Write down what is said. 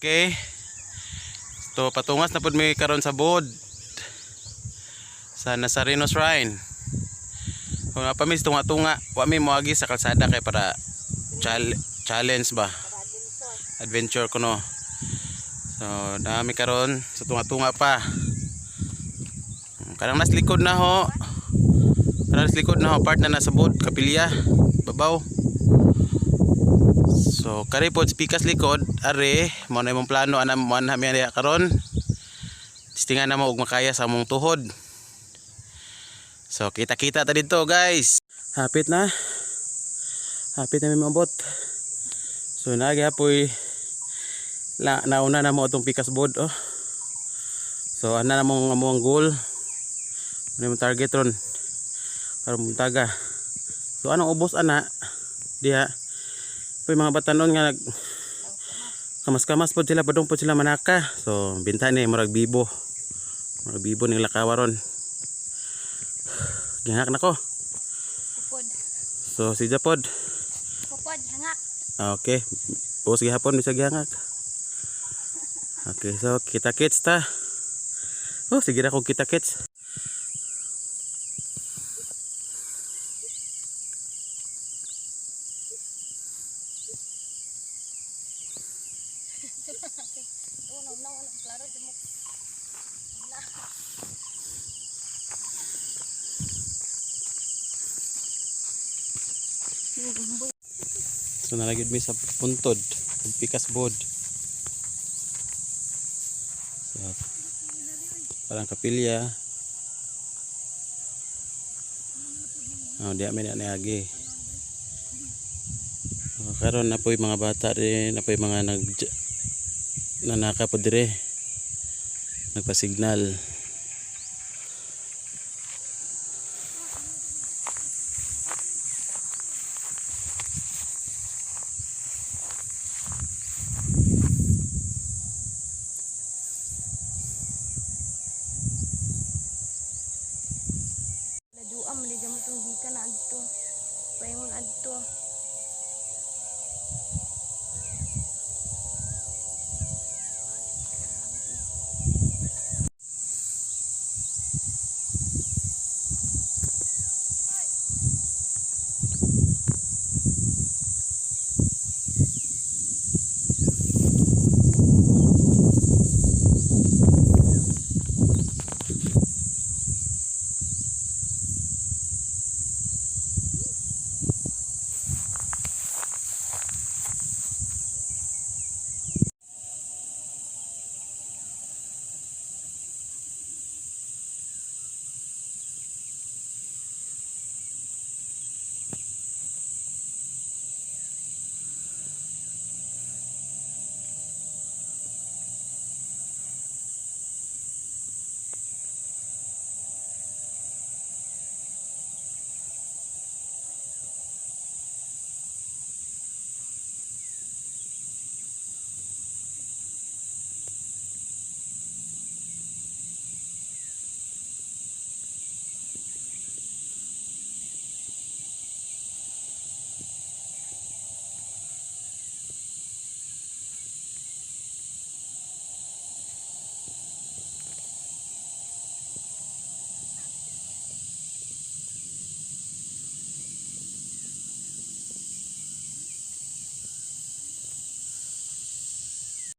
Okay. So patungas na pud mi karon sa bod sa Nazareno Shrine. Kung pa mi tunga-tunga, wa mi moagi sa kalsada kay para challenge ba? Adventure kuno. So dami karon sa tunga-tunga pa. Kanang nas likod na ho. Kanang nas likod na ho part na nasa bod kapilya babaw. So kari pod pikas likod are mo na imong plano ana mo ana mi diha karon. Testingan na mo og makaya sa among tuhod. So kita-kita ta didto, guys. Hapit na. Hapit na mi maabot. So naagi hapoy la nauna na mo atong pikas board oh. So ana na mong among goal. Ano yung target ron? Karon buntaga. So anong ubos ana diha? Poy mga batanon nga nag kamas-kamas pod sila, padung pod sila manaka. So binta ni murag bibo. Murag bibo ning lakawa ron. Gihangak na ko. Pupod. So si Japod. Pupod, hangak. Ah, okay. Buos gihapon bisag gihangak. Okay, so kita kits ta. Oh, sige ra kog kita kits. Oh, no, no, no, klaro di mo. So nalagid mi sa puntod, ug pikas board. So, parang kapilya. Oh, di amin na niagi. Oh, karon na po'y mga bata rin, na po'y mga nag nanaka po dire. Nagpa-signal.